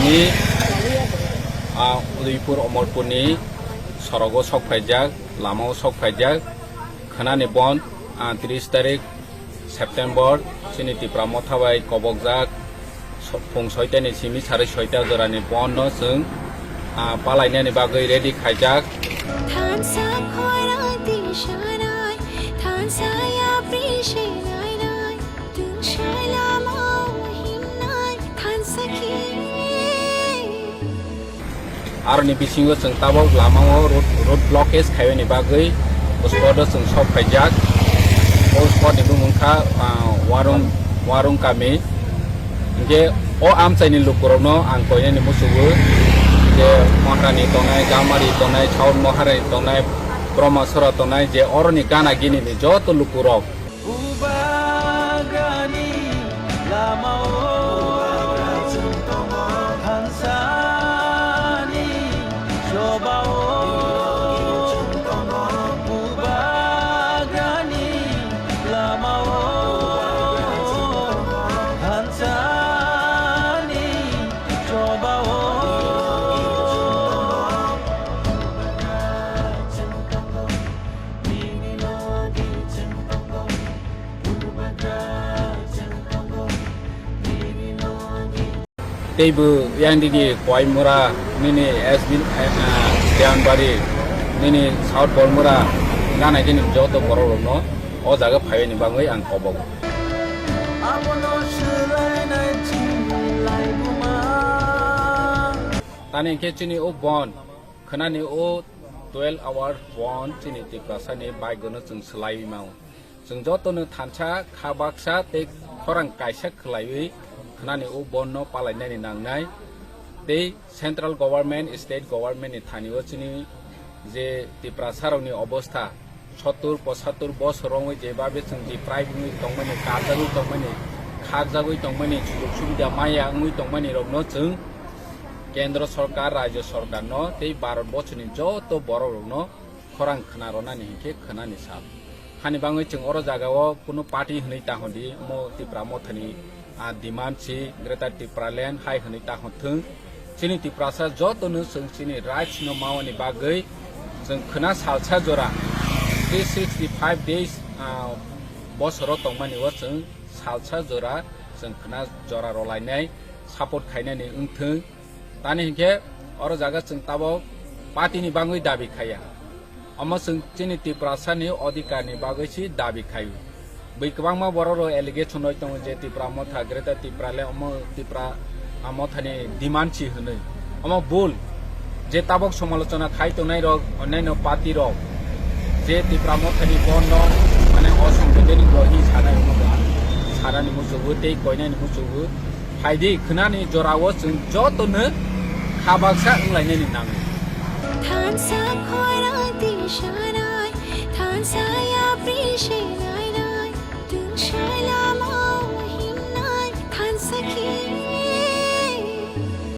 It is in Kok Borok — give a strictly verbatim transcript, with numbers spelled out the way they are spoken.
Ni, ah, Udaipur Omorpur ni sorogo sok phaijak, lamao sok phaijak, khwnani bon, ah, tris tarik September, chini Tipra Motha bai kobokjak, so-, phung soita ni simi sari soita jora ni bon no chwng, ah, palainani bagwi ready khaijak. Thansa khorang twi sanai, thansa yapri se nainai, tungsai lama o himnai, thansa khe. Aroni bisingo chwng tabok lamao road, road blockage khaiyani bagwi spot o chwng sok phaijak. O spot ni bumung kha, ah, Warung, Warung kami. Hinkhe o amchaini lukurokno ang koinani muchugo je Maharani tongnai, Gamari tongnai, South Maharani tongnai, Brahmasora tongnai, je oroni gana gini ni joto lukurok. Bubagrani lamao thansani chobao. Bubagrani lamao thansani chobao. Tei bo yang digi Koimura, nini S B, eh, Deanbari, nini South Bolmura, ganai gini joto borok rokno o jaga phaiwi ni bagwi ang kobogo. Tani hinkhe chini o bon, khwnani o twelve hour bon chini Tiprasani bike no chwng swlaiwi mao. Chwng jotono thansa, kha baksa tei khorang kaisa khwlaiwi khwnani o bon no palainani nangnai. Tei central government, state government ni thani o chini je Tiprasa rokni obostha, sottur, pochattur bosor wngwi jebabe chwng deprive wngwi tongmani, karjagwi tongmani, khakjagwi tongmani, sujog subida maya wngwi tongmani rokno chwng Kendro Sorkar, Rajyo Sorkarno tei Bharat borsoni joto borok rokno khorang khwna ronani hinkhe khwnani sal. Hani bangwi chwng oro jagao kunu party hwnwi ta hwn di, omo Tipra Mothani, ah, demand si Greater Tipraland hai hwnwi ta hwn thwng. Chini Tiprasa jotono chwng chini rights no mawani bagwi chwng khwna salsa jora three sixty five days, ah, bosoro tongmani o chwng salsa jora chwng khwna jora rolainai support khainani wngthwng. Tani hinkhe oro jaga chwng tabok party ni bangwi dabi khaiya. Omo chwng chini Tiprasa ni odhikar ni bagwi si dabi khaio. Bwi kwbangma borok rok allegation roi tongo je Tipra Motha, Greater Tipraland omo Tipra, ah, Motha ni demand si hwnwi. Omo bul. Je tabok somalochona khai tongnai rok, onnaino party rok je Tipra Motha ni bon no mane osongbidanik bo hi sanai omo ba sanani muchugo tei koinani muchugo. Phaidi khwnani jorao chwng jotono kha baksa wnglainani nango. Thansa khorang twi sanai, thansa yapri se